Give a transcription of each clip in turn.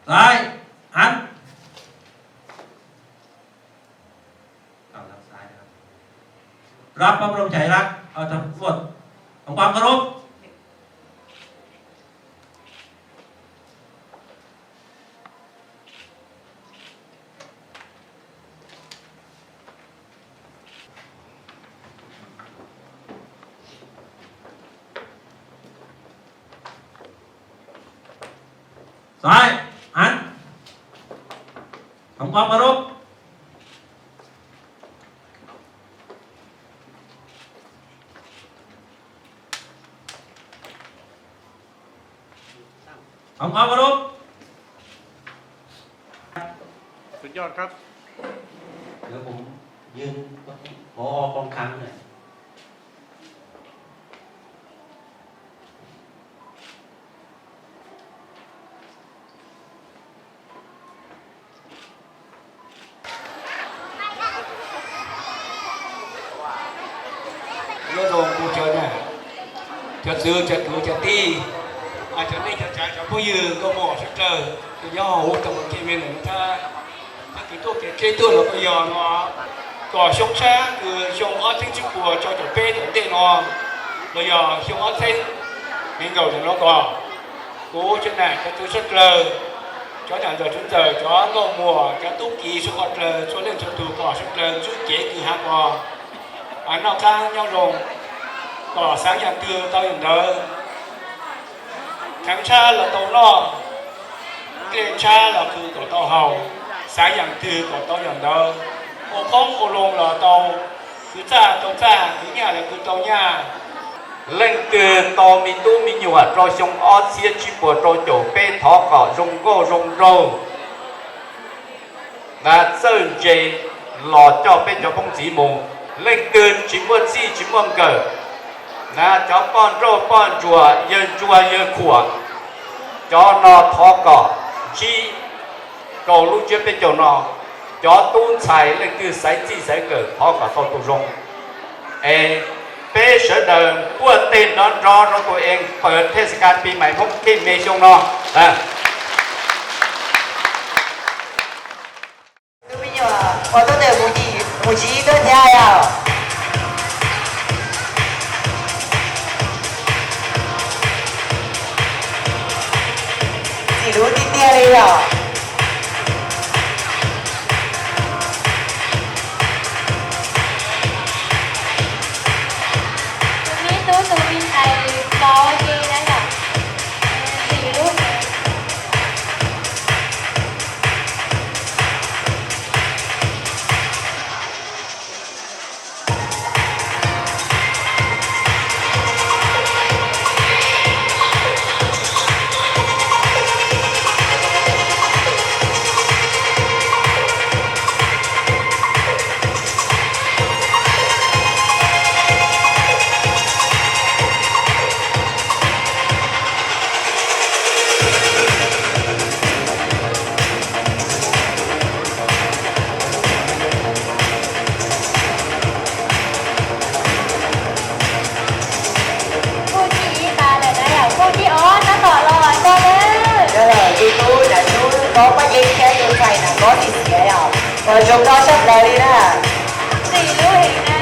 Sai, ăn.รับพระบรมฉายาลักษณ์ เอ่อ ตำรวจ ทำความเคารพ Sai, ăn. Thẳng qua Maroc. Thẳng qua Maroc. สุดยอดครับ เดี๋ยวผมยืน ผอ.กองคลังหน่อย Nyob zoo kuv cov niam, cov txwv, cov kwv, cov tij, cov neej cov tsav, cov phooj ywg nkauj muam sawv daws uas nyob hauv huv tau mus kev me ntawm no thiab, tag kis tuaj kev tsheb tuaj los kuj yog no, kom xyoo tshab kws xyoo ob txhiab tsib puas rau caum peb tom ntej no los yog xyoo ob txhiab nees nkaum ntawm no kom kuv cov niam cov txiv sawv dlawg, cov niam ntxawm txiv ntxawm, cov nkauj muam, cov tub ki sawv dlawg, txhua leej txhua tug kom sawv dlawg ntsib kev kws hav pos, noj qab nyob zoo, kom xav yaam twg tau yaam ntawd, kheev tshab los tau noj, dlej tshab los kws kom tau haus, xav yaam twg kom tau yaam ntawd, ua qoob ua loo los tau, kws txaj tau txaj, kws nyaj los kws tau nyaj. Leej twg tau me tub me nyuam rau xyoo ob txhiab tsib puas rau caum peb thov kom zoo nkauj zoo nraug, na txawj ntse los coj peb cov phooj ntxiv mus. Leej twg tsis muaj txij tsis muaj nkawm, na cov poj nrauj poj ntsuam, yawg ntsuag yawg khuam, cov no thov kom ntsib rau lub tsiab peb caug no. Cov tub ntxhais leej twg xaiv txij xaiv nkawm thov kom tau tus zoo. Es peb sawv daws npuaj teg nrov nrov rau tus es pawg thej xas kas pis mais Hmoob Khej Me xyoo no. Tus me nyuam uas tuaj ntawm mus ntsis tuaj thiab yom. Txim lub tiag tiag li yom. Tus me tub tus me ntxhais los ua ke na yom. Txim lub. Khub thib ib tas lawm na yom, khub thib ob tab tom los koj na. Yog lawm, tus tub na, tus tub koj paj yeeb thiab tus ntxhais na koj tsis xiav yom. Ua zoo nkauj sab plaws li na. Txim lub heev na.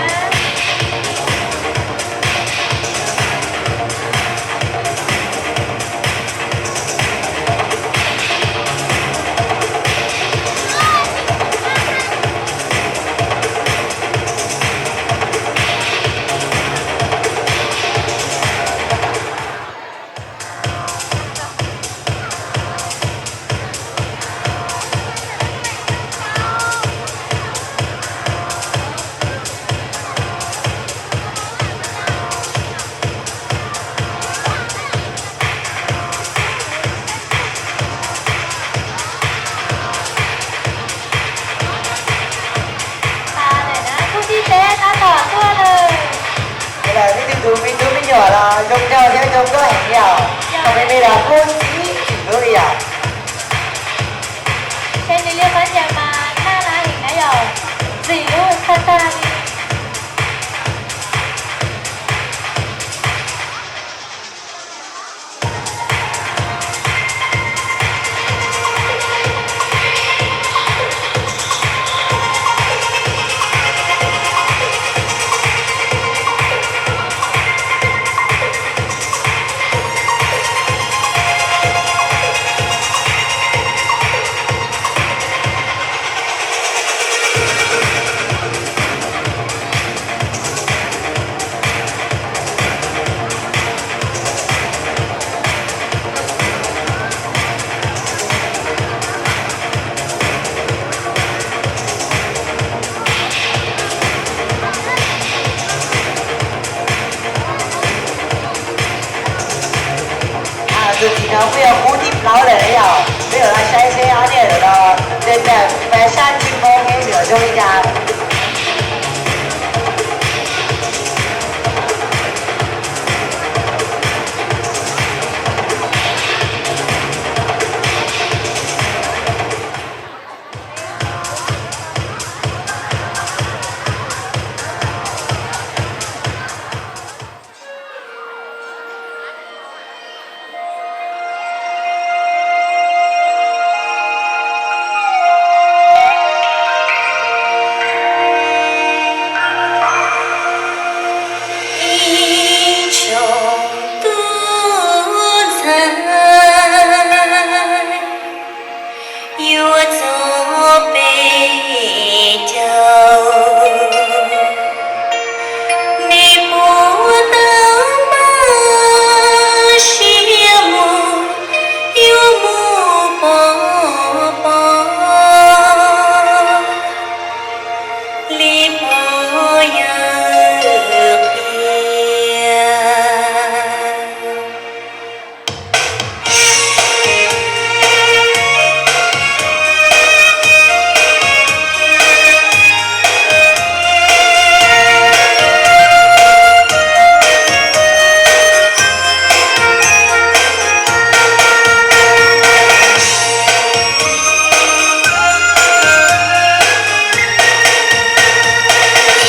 Tus txiv no kuj yog qub thib plaub lawm yom, peb yuav los saib seb ob niag no tej tawm fashion tsis paub neb yuav zoo li cas. Ib tsoom tub ntxhais, yuav txog peb caug, nej puas tau npaj siab mus, yuav mus pov pob li pog yawg qhia.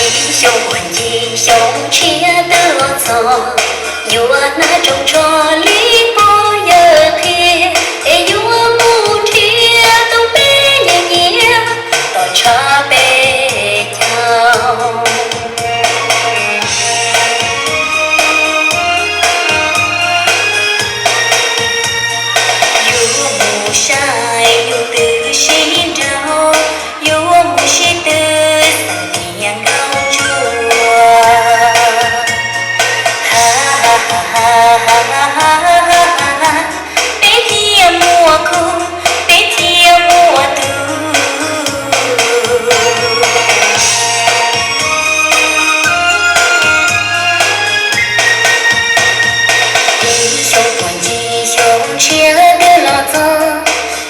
Ib xyoo puag ncig xyoo tshiab twb los txog, yuav hnav tsoos tsho li pog yawg qhia, es yuav mus nrhiav tau peb niag niam tom tshav peb caug. Yuav mus saib yus twb sib nraus, yuav mus sib tw xeem niam nkauj ntsuag. Peb thiaj muaj khub, peb thiaj muaj tub. Ib xyoo puag ncig xyoo tshiab twb los txog,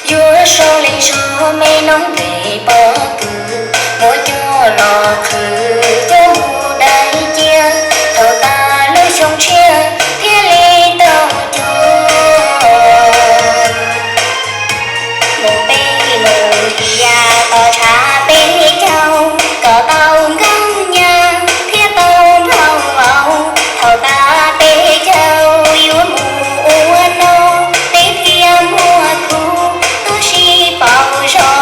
yuav sau li zog me noob npe pob kws, muab coj los qhwv coj mus dai cia, thaum tas lub xyoo tshiab thiaj li tau cog. Mus peb mus nrhiav tom tshav peb caug, kom tau nkauj nyab thiab tau nraug vauv, thaum tas peb caug yuav mus ua noj, peb thiaj muaj khub tuaj sib pauv zog.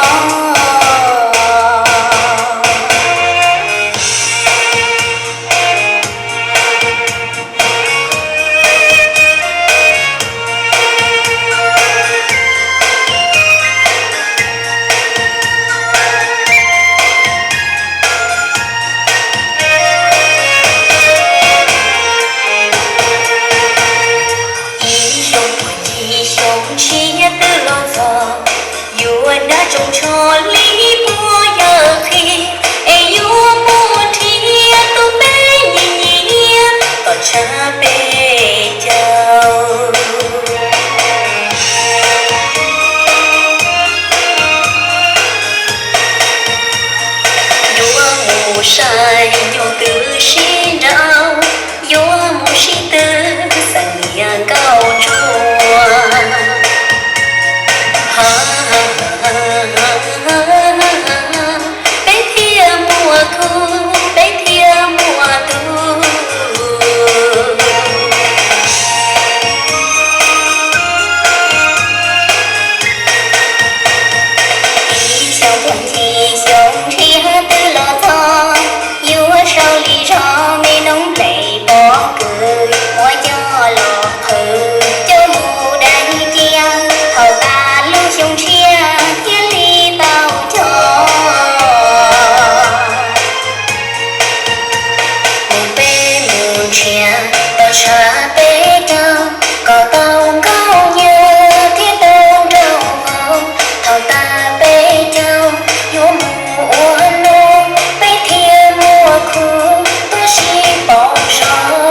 Ib xyoo puag ncig xyoo tshiab twb los txog, yuav hnav tsoos tsho li pog yawg qhia, es yuav mus nrhiav tau peb niag niam tom tshav peb caug. Yuav mus saib yus twb sib nraus, yuav mus sib tw xeem niam nkauj ntsuag. Peb thiaj muaj khub, peb thiaj muaj tub. Ib xyoo puag ncig xyoo tshiab twb los txog, yuav sau li zog me noob npe pob kws, muab coj los qhwv coj mus dai cia, thaum tas lub xyoo tshiab thiaj li tau cog. Mus peb mus nrhiav tom tshav peb caug, kom tau nkauj nyab thiab tau nraug vauv, thaum tas peb caug yuav mus ua noj, peb thiaj muaj khub tuaj sib pauv zog.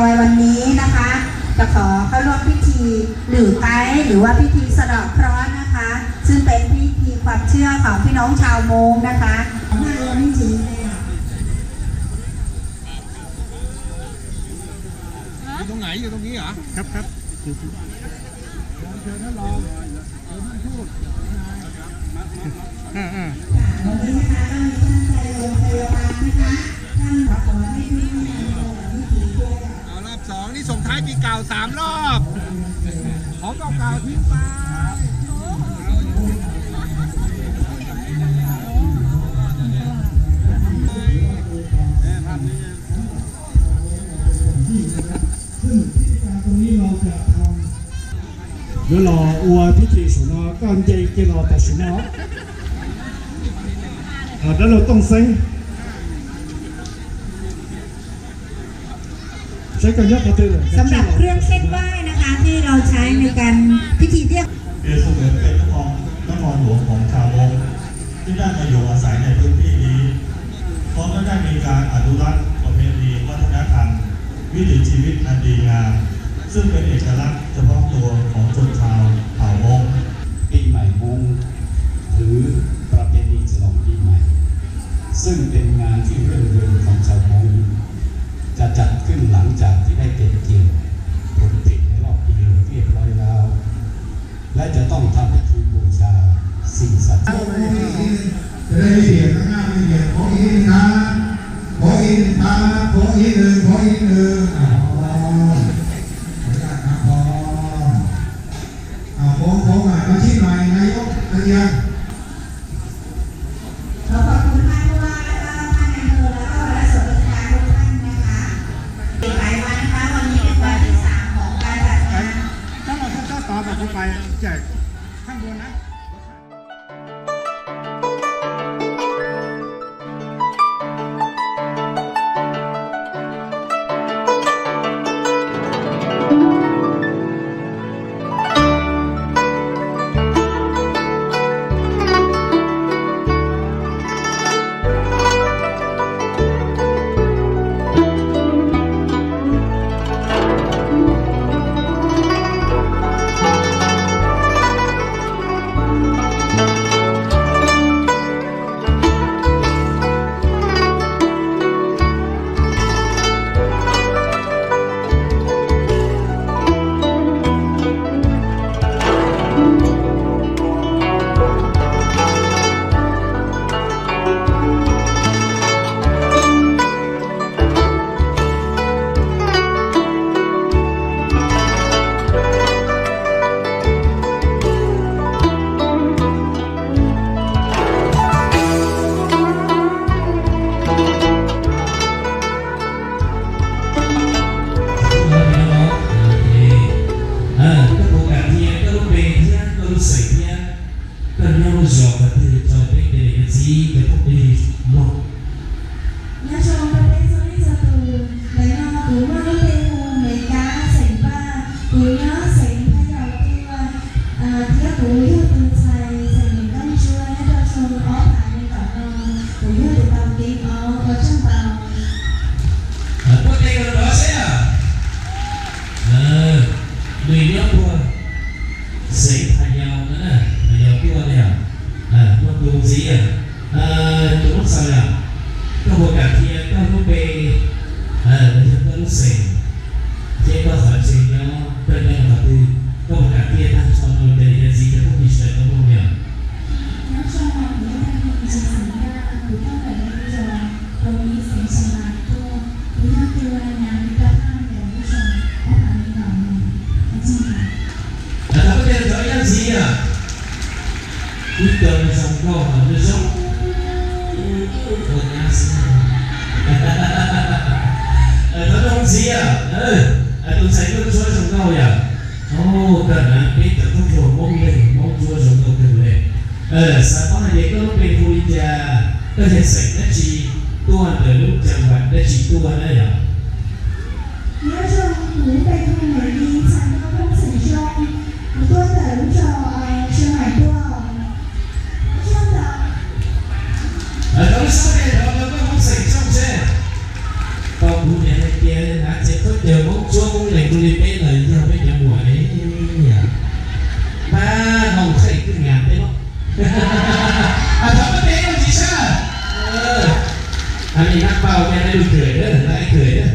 ในวันนี้นะคะ จะขอเข้าร่วมพิธีหลู่ไก๊ หรือว่าพิธีสะเดาะเคราะห์นะคะ ซึ่งเป็นพิธีความเชื่อของพี่น้องชาวมงนะคะ อยู่ตรงไหน อยู่ตรงนี้เหรอ ครับ ครับ เชิญท่านรอง เชิญท่านทูต อ่า อ่า วันนี้นะคะก็มีท่านไตรรงค์ ไตรยวันนะคะ ท่านขอให้ทุกท่านในโรงพิธีช่วยกัน เอารอบสอง นี่ส่งท้ายปีเก่าสามรอบ ของเก่าๆทิ้งไป เดี๋ยวรอ ua พิธี sum no, koj nce kiag los tam sim no. Dab laug Tooj Xeeb, saib koj nyob qhov twg lawm. สำหรับเครื่องเส้นไหว้นะคะ ที่เราใช้ในการพิธีเรียก เปรียบเสมือนเป็นนคร นครหลวงของชาวมงที่ได้มาอยู่อาศัยในพื้นที่นี้ พร้อมทั้งได้มีการอนุรักษ์ประเพณีวัฒนธรรม วิถีชีวิตอันดีงาม ซึ่งเป็นเอกลักษณ์เฉพาะตัวของชนชาวเผ่ามง ปีใหม่ม้ง หรือประเพณีฉลองปีใหม่ ซึ่งเป็นงานที่รื่นเริงของชาวมง จะจัดขึ้นหลังจากที่ได้เก็บเกี่ยวผลผลิตในรอบปีเรียบร้อยแล้ว และจะต้องทำพิธีบูชาสิ่งศักดิ์สิทธิ์ จะได้ไม่เบียดข้างหน้าไม่เบียด ขออีกนิดนึงครับ ขออีกนิดนึงครับ ขออีกนิดนึง ขออีกนิดนึง อ่า พร้อม ขออนุญาตครับ พร้อม อ่า โค้ง โค้งหน่อย มาชิดหน่อย นายกตะเกียง ขอขอบคุณท่านผู้ว่า แล้วก็ท่านนายอำเภอ แล้วก็คณะส่วนราชการทุกท่านนะคะ ต่อไปวันนะคะ วันนี้เป็นวันที่สามของการจัดงาน ถ้าเราถ้าเจ้าต่อบอกกูไปแจกข้างบนนะ Koj puas kam qhia koj lub npe thiab koj lub xeem thiab koj nyob lub zos qhov twg rau peb cov niam cov txiv cov phooj ywg mloog? Nyob zoo rau peb txhua leej txhua tus, ntawm no kuv muaj lub npe hu Mes Kab xeem Vaj, kuv nyob xeev Thaj Yaus Tuaj, thiab kuv yog tus ntxhais xeem Nim Koob Ntsuab nyob rau xyoo ob phav nees nkaum no, kuv yog tus tau nkees os, ua tsaug ntau. Puag teg rov seb, nws nyob puag xeev Thaj Yaus no, Thaj Yaus Tuaj no, muaj tus ntxiv, tus muab xaus yom, koj puas kam qhia koj lub npe, los yog koj lub xeem, thiab koj qhov tsev nyob, koj nyob qhov twg, koj puas kam qhia tag nrho no rau cov niam cov txiv cov phooj ywg sawv daws tau mloog yom? Nyob zoo, kuv yog Thaj Yaus Ntsuab xeem Vaj, kuv tuaj ntawm lub zos Pov Lis xeev Xas Vas tuaj, kuv yog tus nyam li rau thaj ntawm lub zos ob phav nees nkaum no. Ua tsaug ntau. Thov koj cia li thov ib yam ntxiv yom. Kuv cov zoo nkauj, zoo ua nyab xwb. Thov zoo ntxiv yom. Tus ntxhais koj suab zoo nkauj yom. Koj na, peb cov tub hluas Hmoob Leeg Hmoob Ntsuab zoo nkauj kawg li. Xav paub hais tias koj lub npe hu li cas, koj yog xeem dab tsi, tuaj ntawm lub cag vam dab tsi tuaj na yom? Nyob zoo, kuv lub npe hu Maiv Lis, ntxhais Hmoob Xeem Zoo, kuv tuaj ntawm lub zos Tsia Maim tuaj. Ua tsaug ntau. Tau lub sab tes rau koj Hmoob Xeem Zoo seb. Tau kuv niam hais tias hnav tsev khaub ncaws Hmoob Thov koj tes rau ntxiv sab. Nab pau ca nab du kawm na, nab kawm na.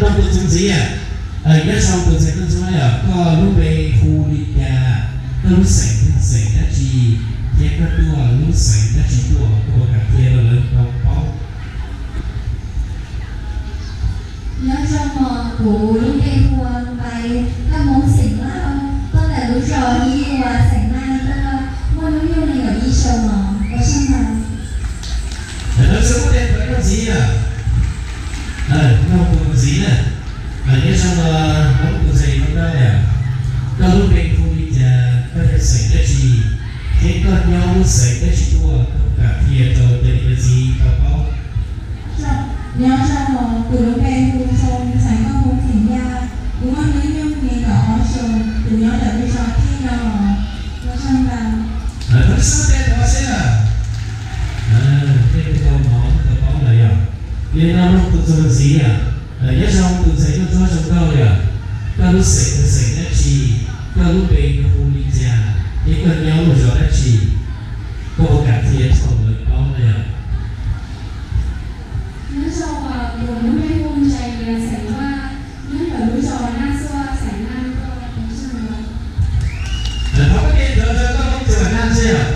Nub tus txuas ntxiv, nyob zoo tus ntxhais tuaj ntxuav yom, koj lub npe hu li cas, koj lub xeem yog xeem dab tsi, thiab koj tuaj lub xeem dab tsi tuaj, koj puas kam qhia rau lawv tau paub? Nyob zoo os, kuv lub npe hu ua Npais, koj Hmoob xeem Lauj, tuaj ntawm lub zos Yij Ua xeem Naj tuaj, muaj hnub nyoog nees nkaum ib xyoos os, ua tsaug ntau. Nyob zoo tus ntxhais tuaj ntxiv na, nyob zoo tus ntxhais tuaj ntxiv, koj lub npe hu li cas, koj yog xeem dab tsi, thiab koj nyob lub xeem dab tsi tuaj, koj puas kam qhia rau cov niam cov txiv tau paub? Nyob zoo os, kuv lub npe hu Xoo, xeem Nkauj Hmoob xeem Yaj, kuv muaj hnub nyoog nees nkaum ob xyoos, kuv nyob ntawm lub zos Thij Nyo, ua tsaug ntau. Thov sawv daws tau paub lawm yom. Li no nub tus txuas ntxiv yom, nyob zoo tus ntxhais tuaj ntxuav zoo nkauj yom, koj lub xeem yog xeem dab tsi, koj lub npe hu li cas, thiab koj nyob lub zos dab tsi, koj puas kam qhia rau lawv paub na yom? Nyob zoo, kuv lub npe hu Ntsa Yias xeem Vaj, nyob ntawm lub zos Naj Xuaj xeem Naj tuaj, ua tsaug ntau. Thov koj tes rau koj Hmoob Tseem Vam Naj xwb yom.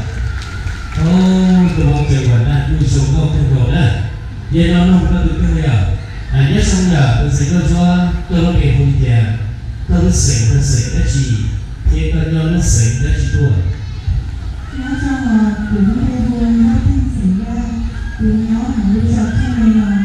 Tus Hmoob Tseem Vam Naj kuj zoo nkauj kawg nkaus na. Yog no nug koj tus kheej yom, nyob zoo yom tus ntxhais tuaj ntxuav, koj lub npe hu li cas, koj lub xeem yog xeem dab tsi, thiab koj nyob lub xeem dab tsi tuaj? Nyob zoo os, kuv lub npe hu Nkauj Theej xeem Yaj, kuv nyob hauv lub zos Thaj Me Los.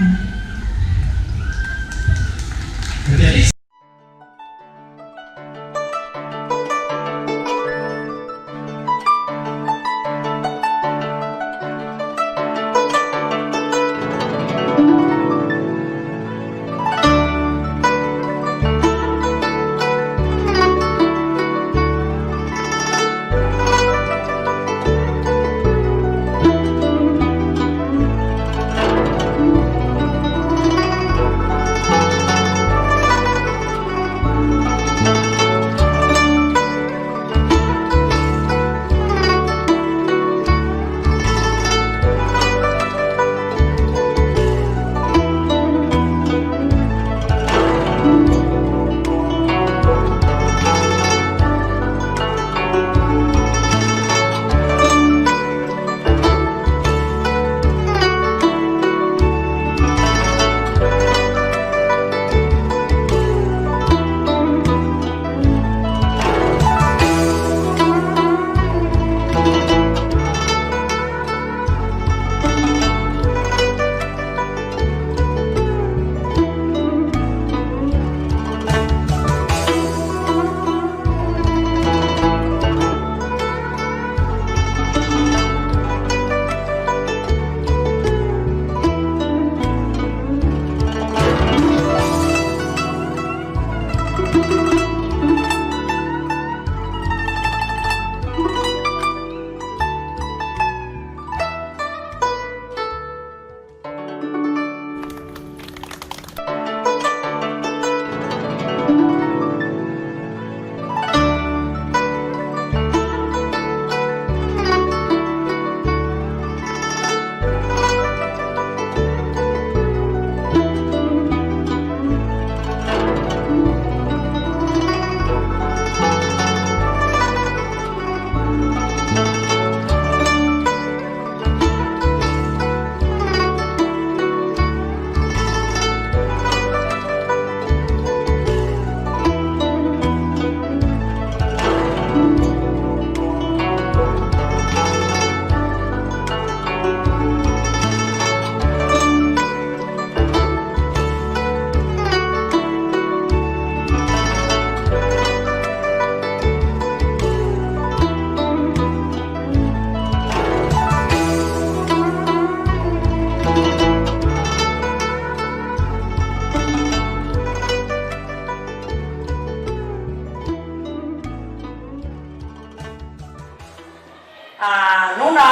Hnub no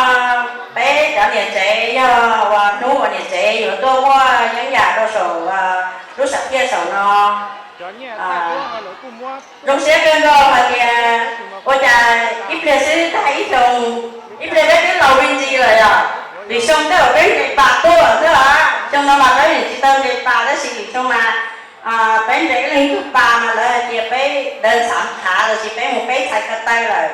peb cov niam tsev yog uas hnub uas niam tsev yuav tuaj muaj yeeb yam rau saum lub sam thiaj saum no. Zoo siab kawg nkaus hais tias ua cas ib pliag xwb tag ib xyoo, ib pliag Lwm xyoo tej zaum peb nres pas tuaj xwb os. Xyoo no mas peb tsis tau nres pas tab sis lwm xyoo mas peb nres ib leeg ib tug pas mas lawv hais tias peb dawb ntxhav nthav los sis peb mus peb txhais ko taw lawm.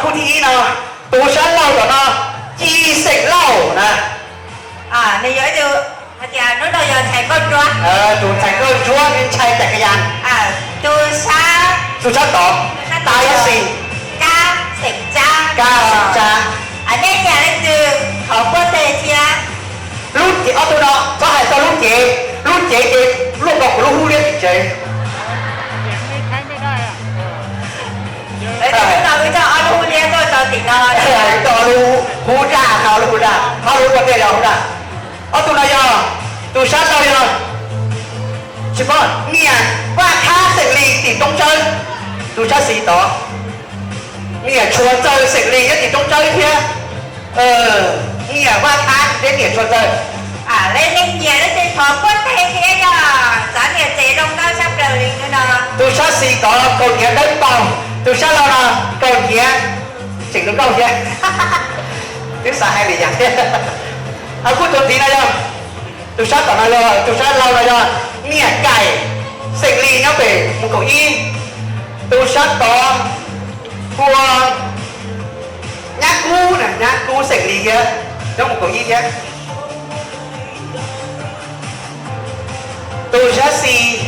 Khub thib ib no, tus sab laug tom no, Ci xeem Lauj na. Nws yog ib tug, hais tias hnub no yog ntxhais nkauj ntsuab, tus ntxhais nkauj ntsuab ntshai tag kis yas. Tus sab, tus sab tod, tas yog Xis, Kab xeem Tsab, Kab xeem Tsab. Nej nyiam leej twg thov puab teg thiab. Lub cev, ob tug no txhob hais txog lub cev, lub cev ces luaj nkaus kuv lub hub liab tim tsev. Tus no wb coj ob lub hub liab tuaj rau tim no, wb coj ob lub hub daj no, lub hub daj, ob lub ua ntej yog hub daj. Ob tug no yog, tus sab laug yog, tsis paub, niam Vaj Khab xeem Lis tim Roob Tsawb. Tus sab xis tod, niam Tshuav Ntxawg xeem Lis nyob tim Roob Tsawb thiab. Niam Vaj Khab thiab niam Tshuav Ntxawg. Leej twg nyiam leej twg thov puab teg thiab yog, txav niam tsev zoo nkauj tshaj plaws li no. Tus sab xis tod kaus hniav dawb paug, tus sab laug no kaus hniav tseem zoo nkauj thiab. Twb xav hais li yam thiab. Kuj tus ntxiv no yog, tus sab tom no yog, tus sab laug no yog niam Kaim xeem Lis nyob pem mus kaum ib. Tus sab tod hu ua Nyab Kub na, Nyab Kub xeem Lis thiab, nyob mus kaum ib thiab. Tus sab xis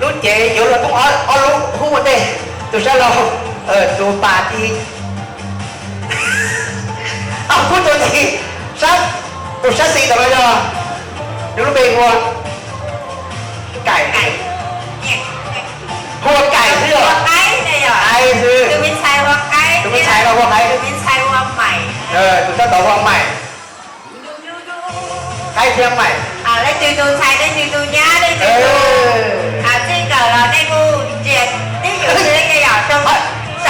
lub cev yuav luag poob ob lub hub ua ntej, tus sab laug, tus pas ti. Kuj tus ntxiv, tus sab xis tom no yog, nws lub npe hu ua Kaim, hu ua Kaim xwb yog, Qaib xwb. Tus me ntxhais no hu ua Qaib, tus sab tod hu ua Maim. Qaib thiab Maim. Leej twg tus ntxhais, leej twg tus nyab, leej twg tus txij nkawm los nej kuj ntsia tib yus xwb yom. Saum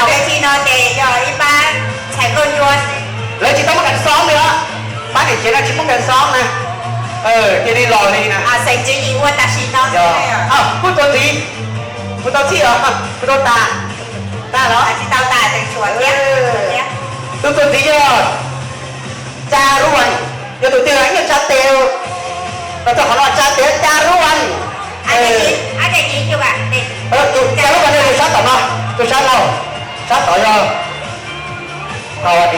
vaj tsi no ces yog ib pab ntxhais nkauj ntsuab. Lawv tsis tau muaj kas xoob li os, pab niam tsev no tsis muaj kas xoob na. Cia li los li na. Xeem Tswv Yim ua tam sim no. Kuj tus ntxiv, kuv tau txhij os, kuv tau tas, tas los tsis tau tas, tseem tshuav thiab. Tus tus ntxiv yog Tsa Rub Vas, yog tus twg ib nyuag tsa tes, los txog qhov no tsa tes Tsa Rub Vas. Tsa Rub Vas yog tus sab tom no, tus sab laug, sab tod yog Tha Vas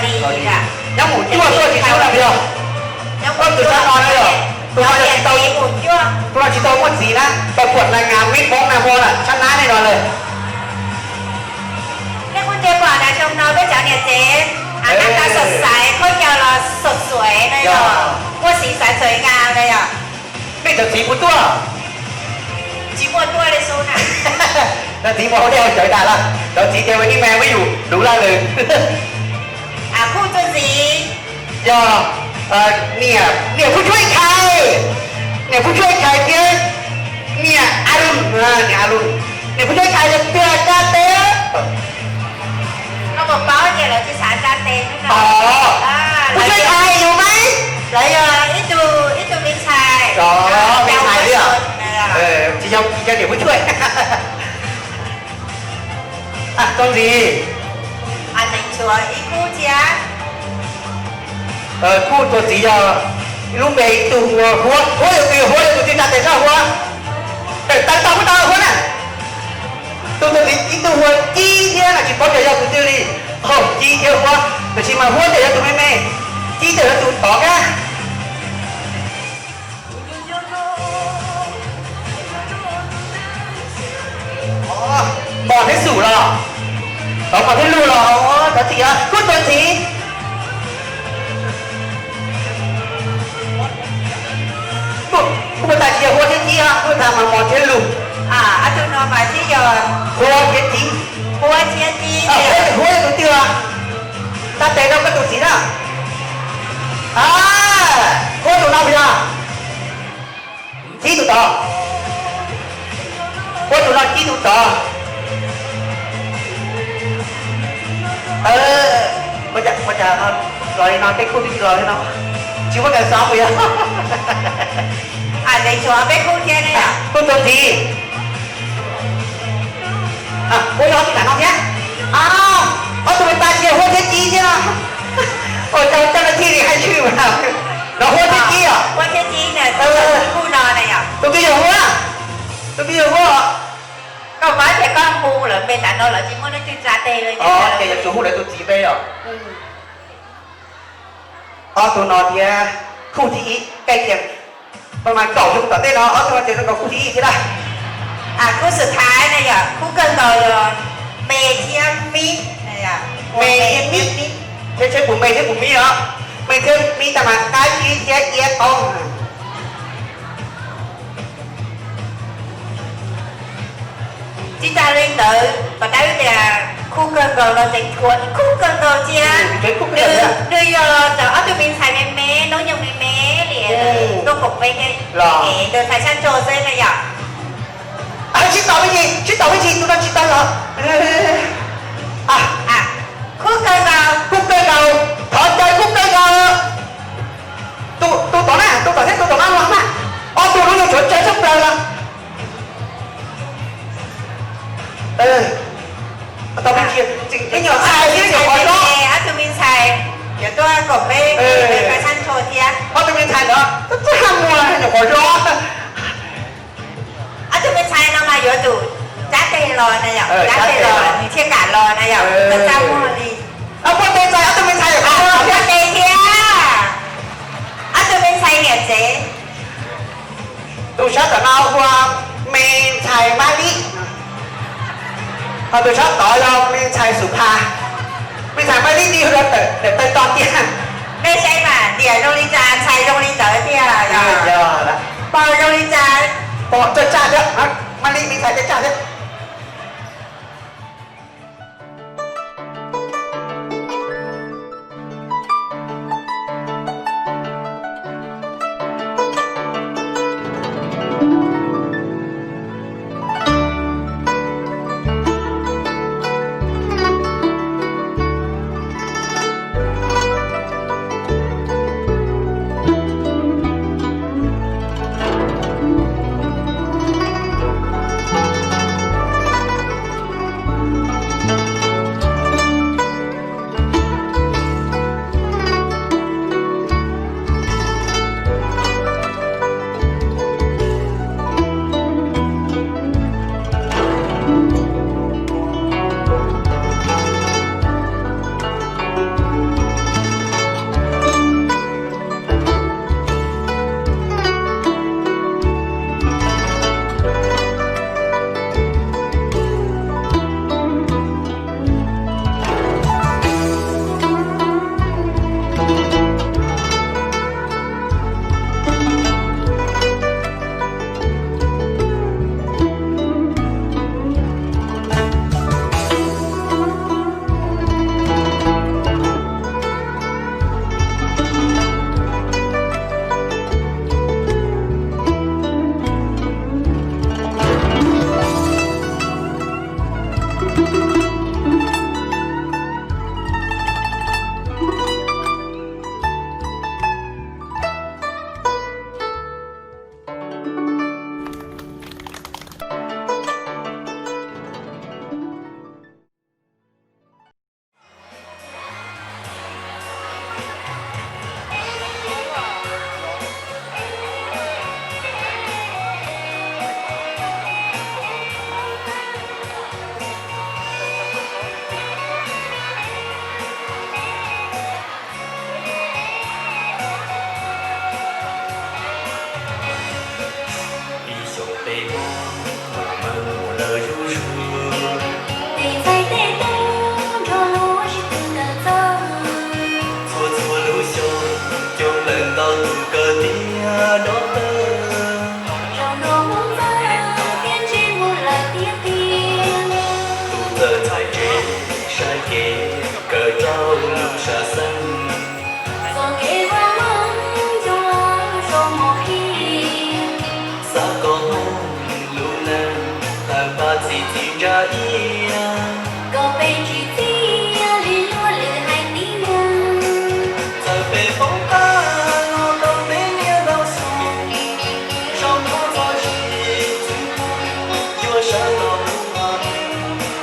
Dis, nyob mus cuaj tuaj tsis tau na yog, tus sab no na yog, tus no tsis tau, tus no tsis tau muaj txiv na, tau puam na, ngas mib Hmoob na, Hmoob na, sab nab nej no lawm. Nej kuj ntsia pom na, xyoo no peb cov niam tsev nab tas xom xaiv, khaub ncaws los xom xuav na yog, muaj xim xaiv txawm ngas na yog. Nej cov txiv puas tuaj? Tsis muaj tuaj li xwb na. Cov txiv puas hauv dej hauv cawv tas lawm? Cov txiv ces ua ib me muab yus luv laj lawm. Kuj tus ntxiv yog niam, niam Phuj Tshuaj Ib Khais, niam Phuj Tshuaj Ib Khais thiab niam A Lun, niam A Lun. Niam Phuj Tshuaj Ib Khais yog twg tsa tes? Koj puas paub tias lawv tsis xav tsa tes ne? Phuj Tshuaj Ib Khais yus mas, lawv yog ib tug, ib tug me ntxhais, me ntxhais li os. Tsis yog, tsis yog niam Phuj Tshuaj. Tus ntxiv, ib khub thiab. Kuj tus ntxiv yog lub npe ib tug hu ua Huab, Huab yog tus, Huab yog tus twg tsa tes tso Huab. Tawm tau tau Huab tau Huab na. Tus tus ntxiv ib tug hu ua Cib thiab no tsis paub tias yog tus twg li. Hos Cib thiab Huab, tab sis mas Huab ces yog tus me me, Cib ces yog tus tod kab. Mos thiab Xum los, tod Mos thiab Lug los, tod txiv, kuj tus ntxiv. Kuj tas tsis yog Huab thiab Cib, kuj tas mas Mos thiab Lug. Huab thiab Cib. Huab thiab Cib. Huab yog tus twg? Tsa tes rau koj tus txiv na. Huab tus no puas yog? Cib tus tod. Huab tus no, Cib tus tod. Ua cas los li no, peb khub twb tsis los li no. Tsis muaj kas xoob puas yog? Kuj tus ntxiv. Ua yog tib nram no thiab. Ob tug me pab thiaj Huab thiab Cib thiab no. Ua rau coj no thiaj li hais tshwj mas. No Huab thiab Cib os. Tus twg yog Huab? Tus twg yog Huab? Koj pab tias koj hu lawv npe tas no lawv tsis muaj leej twg tsa tes li. Ces yuav tsum hu lawv tus txiv npe os. Ob tug no thiab khub thib ib, koj tias pab mas kaum xyoo tom ntej no ob tug no ces zoo nkaus khub thib ib thiab lawm. Khub xub thaiv na yom, khub kawg nkaus yog Me thiab Mib. Me thiab Mib. Seb puas Me thiab puas Mib os. Me thiab Mib tab mas Qab Zib thiab Iab Qoob. Tsis tas li ntawd, kom tab tias khub kawg nkaus los tseem tshuav ib khub kawg nkaus thiab. Nws yog cov ob tug me ntxhais me me, hnub nyoog me me li, tuaj koom peb thiab, es ntawd txhais tshaj ntso xwb na yom. Sib tau me ntsis, sib tau me ntsis, tus no tsis tau los. Khub kawg nkaus, khub kawg nkaus, thov caw khub kawg nkaus. Tus tom na, tus tom thiab tus tom no los na. Ob tug no yog tshuav tsawg tshaj plaws los. Tau me ntsis, ib nyuag txhais ib nyuag qhov zob. Ob tug me ntxhais yuav tuaj koom peb, peb tshaj ntso thiab. Ob tug me ntxhais ntawd txaj muag nyuag qhov zob. Ob tug me ntxhais no mas yuav tsum tsa tes los na yom, tsa tes los nws thiaj kam los na yom, txaj muag li. Muaj tes txais ob tug me ntxhais, muaj tes thiab. Ob tug me ntxhais niam tsev. Tus sab tom no hu ua me ntxhais Mab Lib, ho tus sab tod yog me ntxhais Xus Pha. Me ntxhais Mab Lib tig hu rau tawg tog tiag. Nej saib mas, niam zoo li cas ntxhais zoo li ntawd tiag. Pog zoo li cas, pog tawg tsaj thiab, Mab Lib me ntxhais tawg tsaj thiab. Ib xyoos tej hmoob mam meej mus lawm zuj zus, tes ntxhais tej tub nrog luag sib tw tawm txog. Txhua txhua lub xyoo coob leej ntau tus kawm tiav dob tawg. Zaum no hmoob txawj tiav ntsej muag lawm tiag tiag. Tus txawj txhais tes saib kev kawm rau lub sam xeeb. Txoj kev vaj loog coob leej zoo mos qhib, xav kom hmoob lub neej tawg pab txi txiv ntsa iab. Kom peb tsis txias li luag lwm haiv tib neeg. Txawm peb poob qab los rau peb niaj ntau xyoo, zaum no txog tsis txwv pub, yuav sawv los mus ua neej.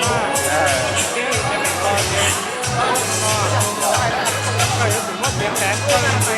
tau na. Thiab yus cov niam hluas ces, koj yuav tsum muab txiav ntev tuaj na.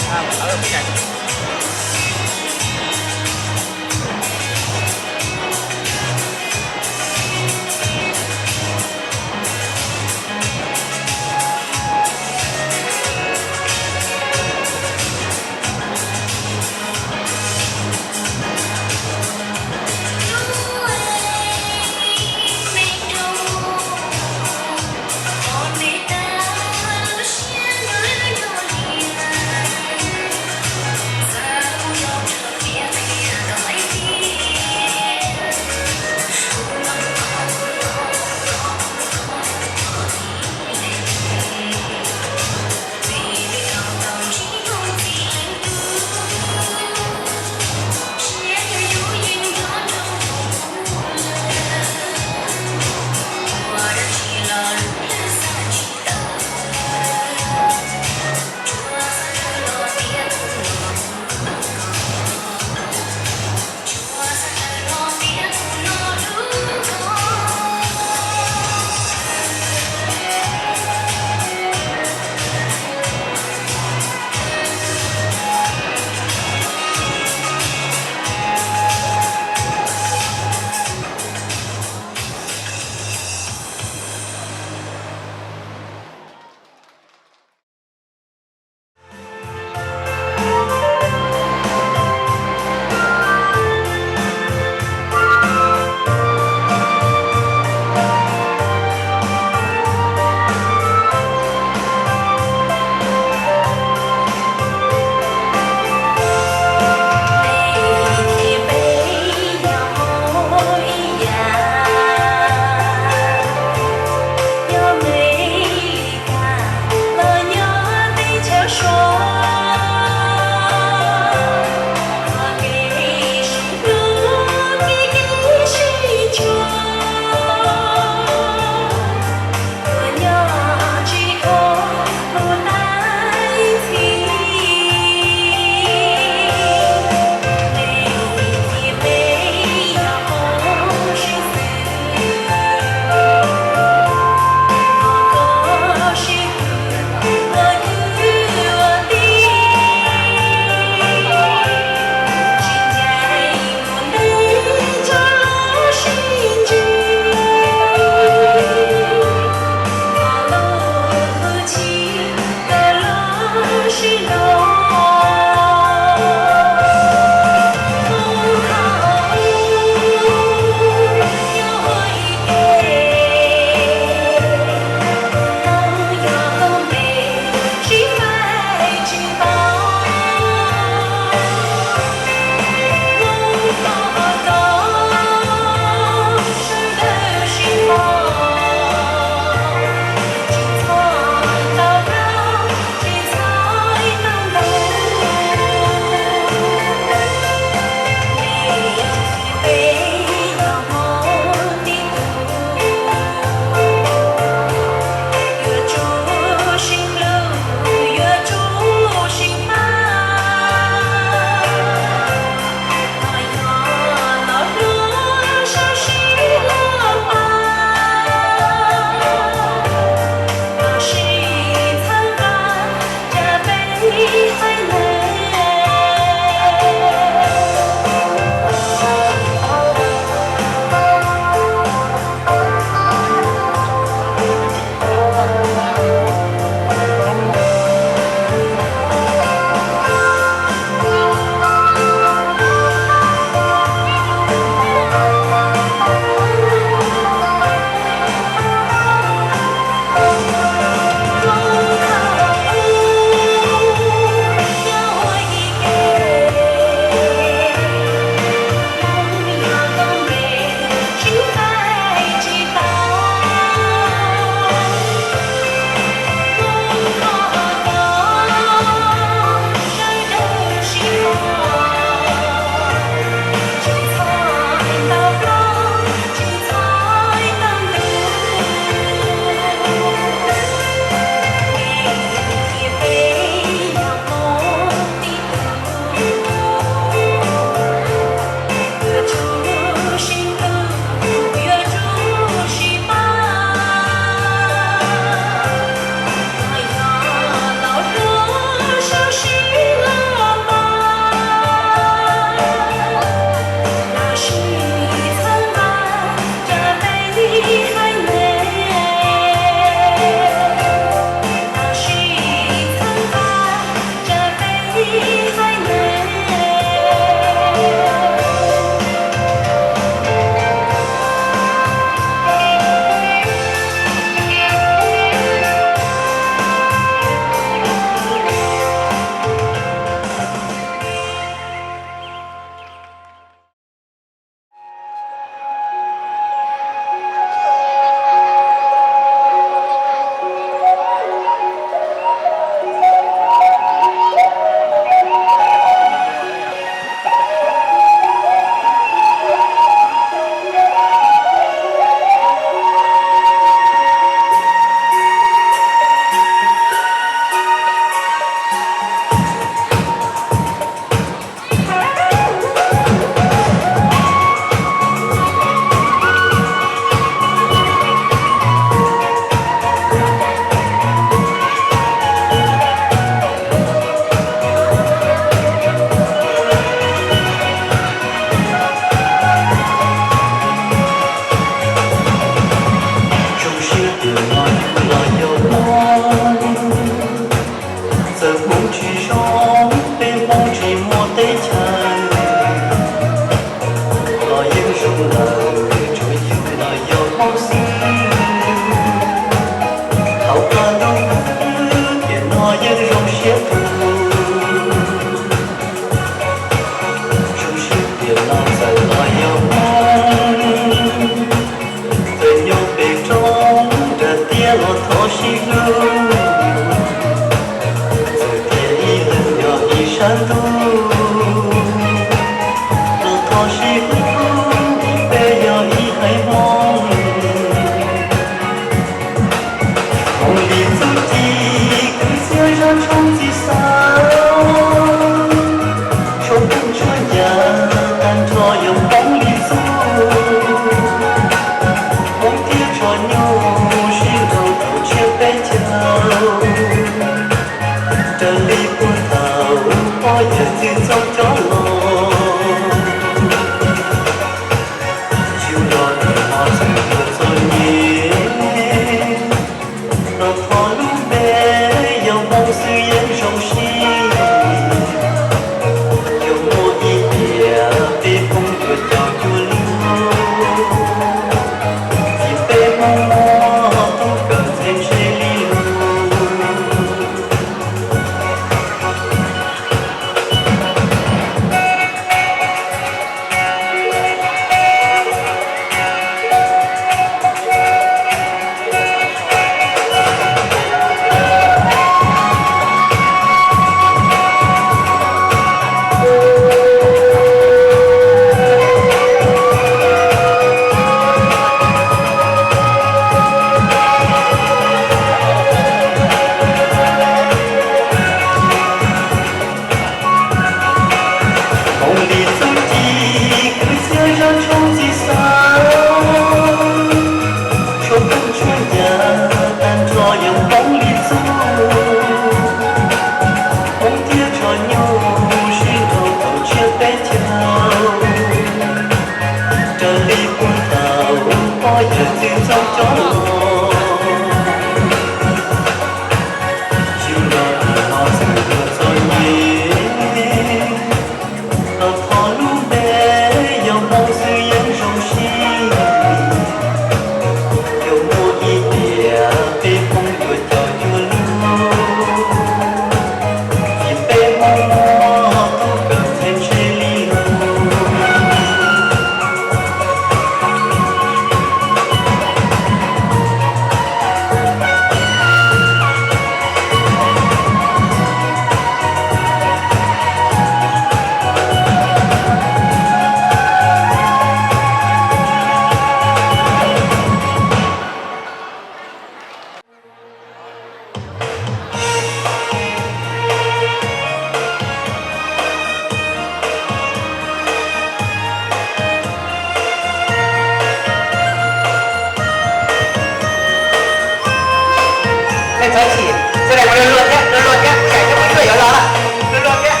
Nej txhob chim, txoj no mus luag luag thiab, luag luag thiab, tsam ib pliag yuav los lawm, luag luag thiab.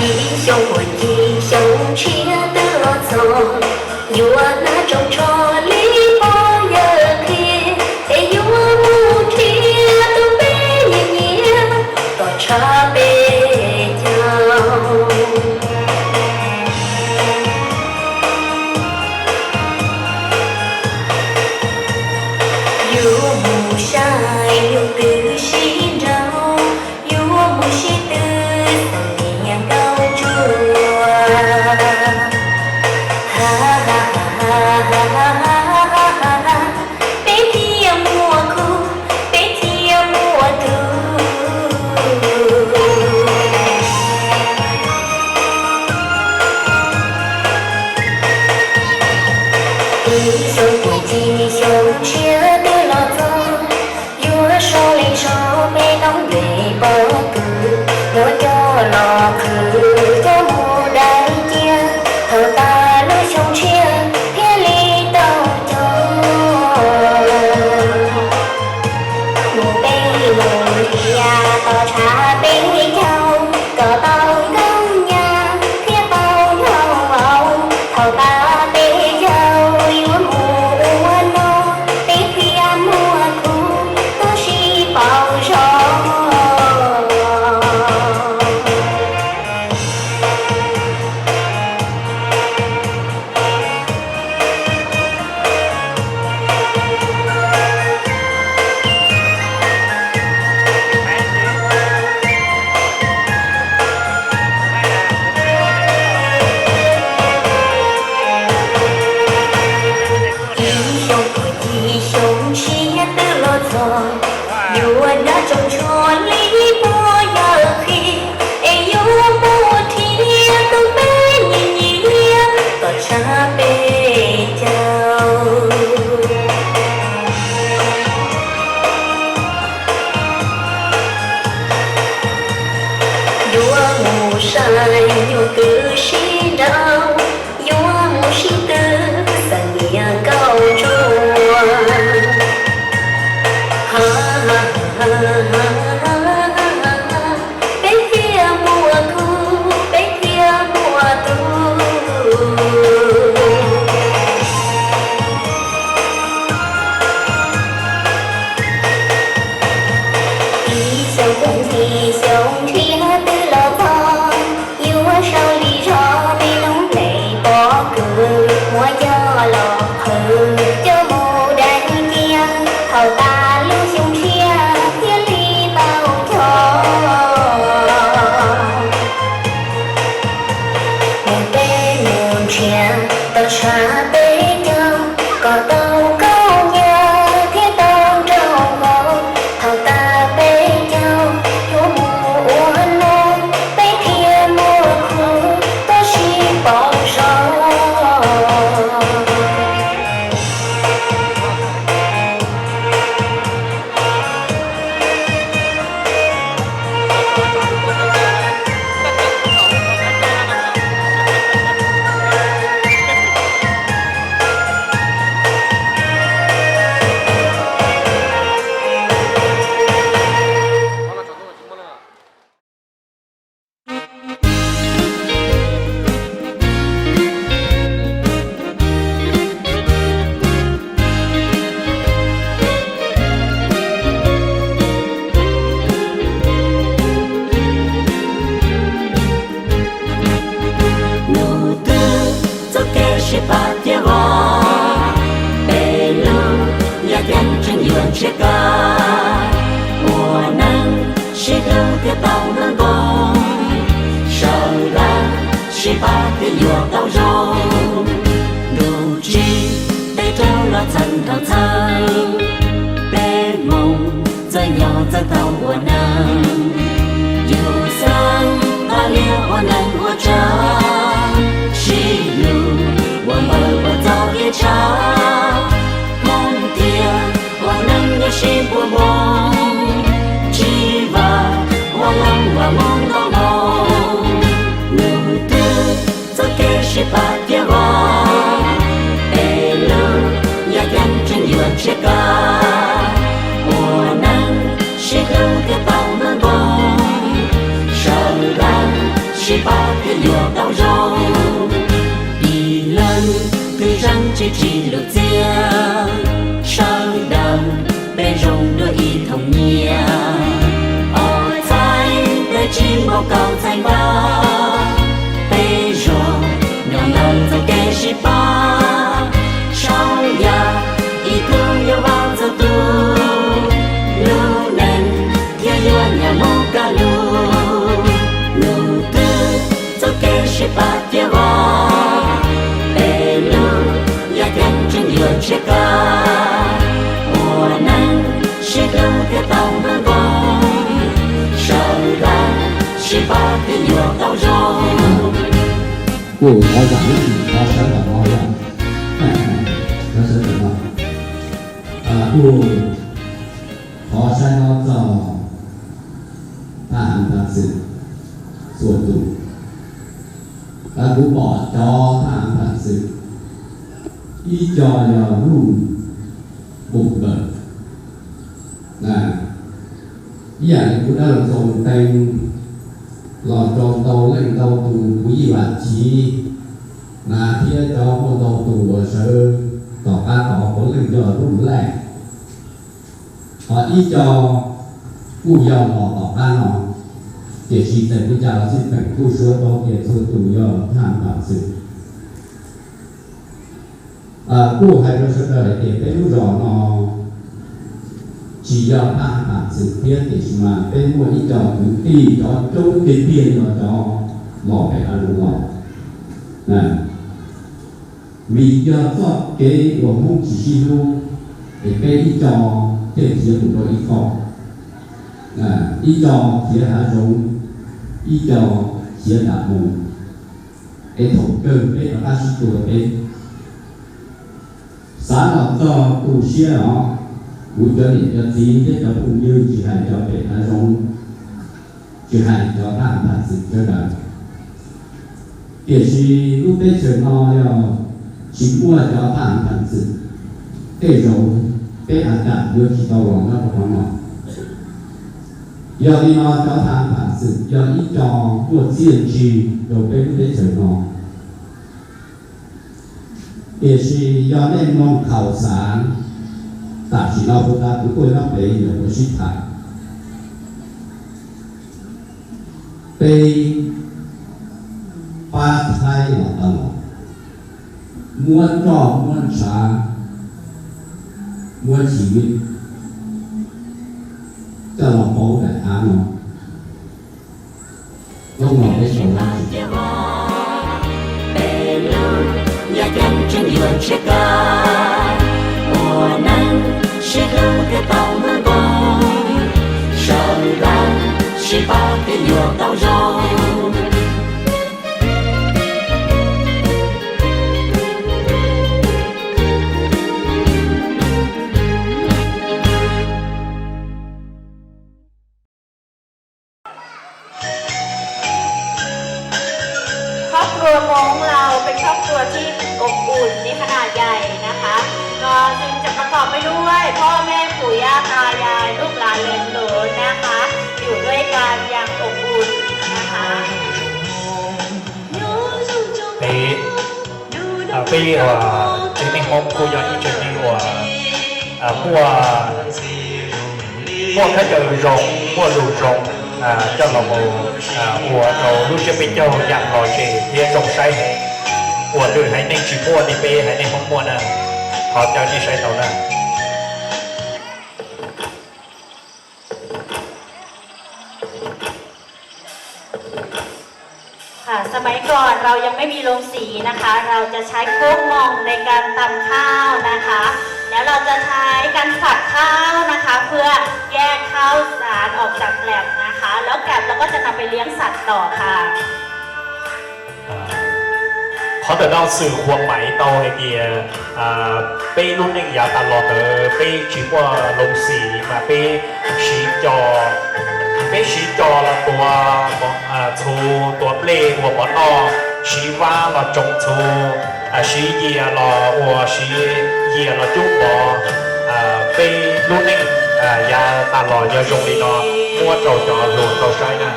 Ib xyoo muaj ib xyoo tshiab twb los txog, yuav hnav tsoos tsho li pog yawg qhia, es yuav mus nrhiav tus peb nyiam nyiam kom tshaj peb caug. Yuav mus saib nyuj twm sib nraus, yuav mus sib tw xeem niam nkauj ntsuag. Peb thiaj muaj khub, peb thiaj muaj tub. Ib xyoo muaj ib xyoo tshiab twb los txog, yuav sau li zog peb noob nplej pob kws, muab coj los qhwv coj mus dai cia, thaum tas lub xyoo tshiab thiaj li tau cog. Mus peb mus nrhiav tos tshaj peb caug, kom tau nkauj nyab thiab tau nkauj vauv, thaum tas peb caug yuav mus ua noj, peb thiaj muaj khub tuaj sib pauv zog. Ib xyoo muaj ib xyoo tshiab twb los txog, yuav hnav tsoos tsho li pog yawg qhia, es yuav mus nrhiav tus peb nyiam nyiam kom tshaj peb caug. Yuav mus saib nyuj twm sib nraus, yuav mus sib tw xeem niam nkauj ntsuag. Peb thiaj muaj khub, peb thiaj muaj tub. Ib xyoo muaj ib xyoo tshiab twb los txog, yuav sau li zog peb noob nplej pob kws, muab coj los qhwv coj mus dai cia, thaum tas lub xyoo tshiab thiaj li yuav tau zoo. Ntuj tsim peb raug los txheej dhau txhawj, peb hmoov txawj nyob txawj tau ua neeg. Yus xeeb pab liag ua neeg ua tsav, sib hlub ua npawg ua txoj kev tshav. Hmoov tiag ua neeg yuav sib puag npoo, tsis vam ua leej vam muaj ntau ntau. Ntuj twg txoj kev sib pab thiab vam, peb lub yaj ceeb tseem yuav tshiab kaj. Ua neeg sib hlub thiaj tau muaj npoo, sawv daws sib pab thiaj yuav tau zoo. Ib leeg twg zeej tsis tsim lub txiaj, sawv daws peb zoo dua ib thooj nyiaj. Ob txhais tes tsis npaum kaum txhais npab, peb zuag nyob ntawm txoj kev sib pab. Saum yaj ib tug yuav vam txhua tus, lub neej thiaj yuav nyuaj mus kaj lug. Ntuj twg txoj kev sib pab thiab vam, peb lub yaj ceeb tseem yuav tshiab kaj. Ua neeg sib hlub thiaj tau muaj npoo, sawv daws sib pab thiaj yuav tau zoo. Kuv thov zam lub txim, thov sawv ntawm no yog, thov sawv ntawm no. Kuv thov saib no txog thaj hav tham xwm txhua tus. Kuv pom cov thaj hav tham xwm, ib co yog Luj Mus Npawm, ib yam li kuv dab laug Txoos Tees los rau ntau leej ntau tus, kuv Yij Vam Chiv na, thiab cov muaj ntau tus uas sawv tom qab tod puav leej yog Luj Laij. Ho ib co kuj yog los tom qab no, tiam sis txawm li cas los xij peem kuj suav tau tias txhua tus yog thaj hav tham xwm. Kuj hais rau sawv daws hais tias peb lub zos no tsis yog thaj hav tham xwm thiab, tiam sis mas peb muaj ib co kwv tij cov coob tiag tiag yog cov los pem hav zoov los. Vim yog txoj kev uas Hmoob tsis sib hlub, es peb ib co thiaj khiav mus rau ib qho, ib co khiav hav zoov, ib co khiav nram mus, es thaum kawg peb rov qab sib tua peb. Xav los txog tu siab os, kuv cov niam cov txiv thiab cov phooj ywg, tsis hais cov pem hav zoov, tsis hais cov thaj hav tham xwm sawv daws. Tiam sis lub teb chaws no yog tsis muaj cov thaj hav tham xwm, tej zaum peb a kam yuav tsis tau los nyob rau qhov no. Yog li no cov thaj hav tham xwm yog ib co muaj txiaj ntsig rau peb lub teb chaws no. Tiam sis yog nej mloog khaus xav, tam sim no puas tas kuv tuaj nyob pem nyuam qhuav sib tham. Peb pab Thaib los tau los, muab roj muab ntshav, muab tsis vib coj los pauv daim av no. Hnub no peb sawv los, peb lub yaj ceeb tseem yuav tshiab kaj. Ua neeg sib hlub thiaj tau muaj npoo, sawv daws sib pab thiaj yuav tau zoo.ครอบครัวม้งเราเป็นครอบครัวที่อบอุ่นมีขนาดใหญ่นะคะ ก็ซึ่งจะประกอบไปด้วยพ่อแม่ปู่ย่าตายายลูกหลานเหลนโหลนนะคะ อยู่ด้วยกันอย่างอบอุ่นนะคะ Peb, peb tsev neeg Hmoob kuj yog ib tsev neeg uas muaj, muaj khaub ncaws zoo, muaj lus zoo, coj los mus ua rau lub tsiab peb caug yam lom zem thiab zoo saib heev, uas lwm haiv neeg tsis muaj li peb haiv neeg Hmoob muaj na. Thov caw nej saib tau na. ค่ะ สมัยก่อนเรายังไม่มีโรงสีนะคะ เราจะใช้ครกหม่องในการตำข้าวนะคะ แล้วเราจะใช้การฝัดข้าวนะคะ เพื่อแยกข้าวสารออกจากแกลบนะคะ แล้วแกลบเราก็จะนำไปเลี้ยงสัตว์ต่อค่ะ Qhov ntawm no xwm khuam maiv tau hais tias peb lub neej yav tas los ntawd peb tsis muaj loov xim mas peb siv co, peb siv co los tuav txhuv, tuav nplej ua mov noj, siv vab los tsoo txhuv, siv yias los ua, siv yias los cub mov. Peb lub neej yav tas los yog zoo li no, muab rau cov hluas tau saib na.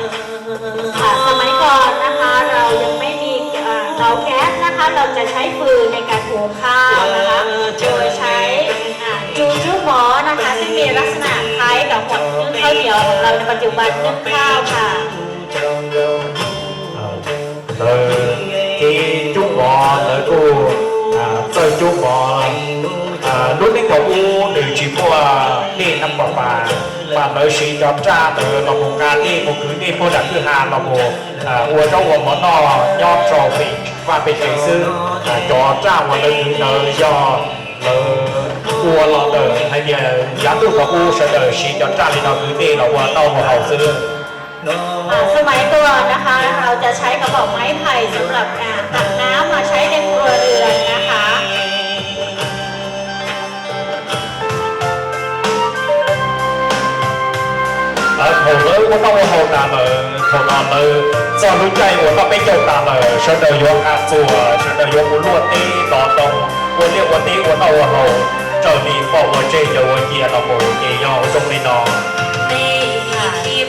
ค่ะ สมัยก่อนนะคะ เรายังไม่มีเตาแก๊สนะคะ เราจะใช้ฟืนในการหุงข้าวนะคะ โดยใช้อ่าจูจูหมอนะคะ ซึ่งมีลักษณะคล้ายกับหม้อนึ่งข้าวเหนียวของเราในปัจจุบันนึ่งข้าวค่ะ Lawv kev cub mov lawv kuj txawj cub mov. Lub neej thaum ub nws tsis muaj dej nab pas pas, mas lawv siv cov raj ntawd los mus nqa dej mus kwv dej puag nram kwj ha los mus ua zaub ua mov noj nyob rau pem vaj pem tsev xwb. Cov raj uas lawv kwv ntawd yog lawv ua los ntawm hais tias yav ntuj thaum ub sawv daws siv cov raj li no kwv dej los ua noj ua haus xwb. อ่า สมัยก่อนนะคะ เราจะใช้กระบอกไม้ไผ่สำหรับอ่าตักน้ำมาใช้ในครัวเรือนนะคะ Thaum lawv ua noj ua haus tas lawm, thaum no lawv txog lub caij ua noj peb caug tas lawm, sawv daws yuav nqa txuas, sawv daws yuav mus luaj teb tov ntoo, ua liaj ua teb ua noj ua haus, raws li pom ua tseg yawg ua cia los mus ces yog ua zoo li no.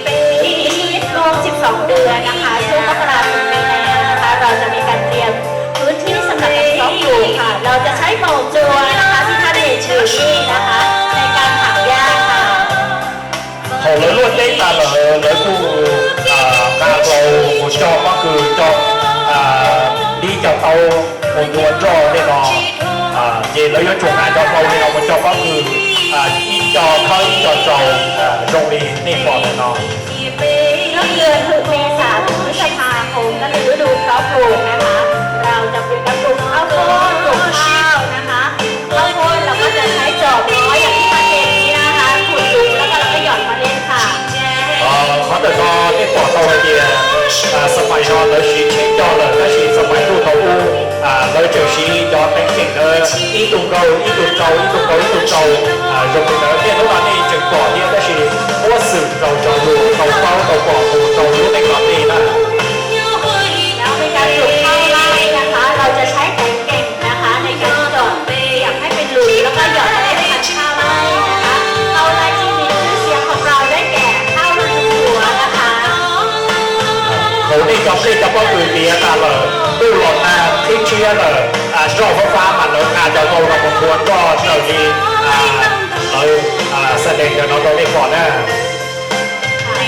ปีนี้รวมสิบสองเดือนนะคะ ช่วงมกราถึงมีนานะคะ เราจะมีการเตรียมพื้นที่สำหรับการเพาะปลูกค่ะ เราจะใช้บ่อครัวนะคะ ที่ท่านเห็นอยู่นี่นะคะ ในการถางหญ้าค่ะ Thaum lawv luaj teb tas lawm lawv kuj nqa hlau mus coj pob kws, coj dib coj taub mus tua roj tej no, ces lawv yuav tsum nqa cov hlau tej no mus coj pob kws, ib co khawb ib co tsau, zoo li nej pom ntawm no. ช่วงเดือนเมษาถึงพฤษภาคม ก็คือฤดูเพาะปลูกนะคะ เราจะปลูกข้าวโพดปลูกข้าวนะคะ ข้าวโพดเราก็จะใช้จอบน้อยอย่างที่ท่านเห็นนี้นะคะ ขุดหลุมแล้วก็เราก็หย่อนเมล็ดค่ะ Qhov ntawm no nej pom tau hais tias, xam mais no lawv siv tsheb coj lawm tab sis xam mais ntuj thaum ub lawv tseem siv cov teev ceem ntawd ib tug nkaug ib tug tsau ib tug nkaug ib tug tsau, zoo li ntawd. Niaj hnub no nej tseem pom thiab tab sis muab xwm rau cov hluas tau paub tau pom mus rau lub neej tom ntej na. แล้วในการปลูกข้าวไร่นะคะ เราจะใช้แผงเก่งนะคะ ในการเจาะเปียกให้เป็นหลุม แล้วก็หยอดเมล็ดพันธุ์ข้าวไร่นะคะ ข้าวไร่ที่มีชื่อเสียงของเราได้แก่ข้าวฤดูฝนนะคะ Thaum nej cov nplej cov pob kws tiav tas lawm, ntuj los nag thib tshiab lawm, zoj fab fab mas lawv nqa cov hlau no mus nthua roj raws li lawv xa dees ntawm no rau nej pom na.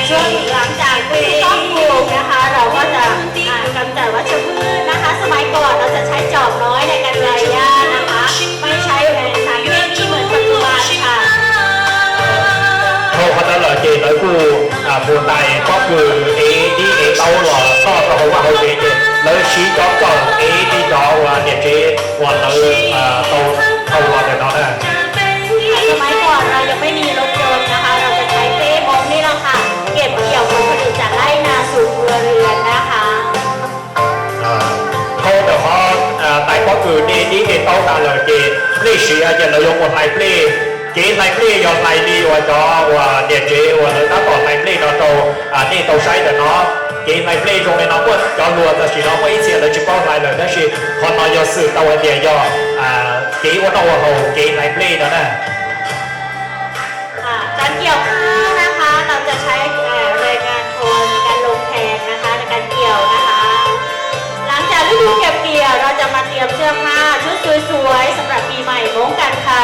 ช่วงหลังจากที่ต้องปลูกนะคะ เราก็จะอ่ากำจัดวัชพืชนะคะ สมัยก่อนเราจะใช้จอบน้อยในการไถหญ้านะคะ ไม่ใช้แรงงานที่เหมือนปัจจุบันค่ะ Dhau qhov ntawd lawm ces lawv kuj mus ntais pob kws ev dib ev taub los noj rau hauv vaj hauv tsev ces lawv siv cov kawm ev li cov uas niam tsev uas lawv tau dhau los ntawm no na. สมัยก่อนเรายังไม่มีรถยนต์นะคะ เราจะใช้เป้ม้งนี่แหละค่ะ เก็บเกี่ยวผลผลิตจากไร่นาสู่ครัวเรือนนะคะ Dhau ntawm qhov ntais pob kws de dib de taub tas lawm ces nej siv ces lawv yuav mus hlais nplej. Kev hlais nplej yog hlais li uas cov uas niam tsev uas lawv tab tom hlais nplej no rau nej tau saib ntawm no. Kev hlais nplej zoo li no muaj cov hluas tam sim no muaj ib txhia lawv tsis paub hlais lawm tab sis qhov no yog xwm tau hais tias yog kev ua noj ua haus kev hlais nplej no na. อ่า การเกี่ยวข้าวนะคะ เราจะใช้เอ่อแรงงานคนในการลงแขกนะคะ ในการเกี่ยวนะคะ หลังจากฤดูเก็บเกี่ยว เราจะมาเตรียมเสื้อผ้าชุดสวยๆ สำหรับปีใหม่ม้งกันค่ะ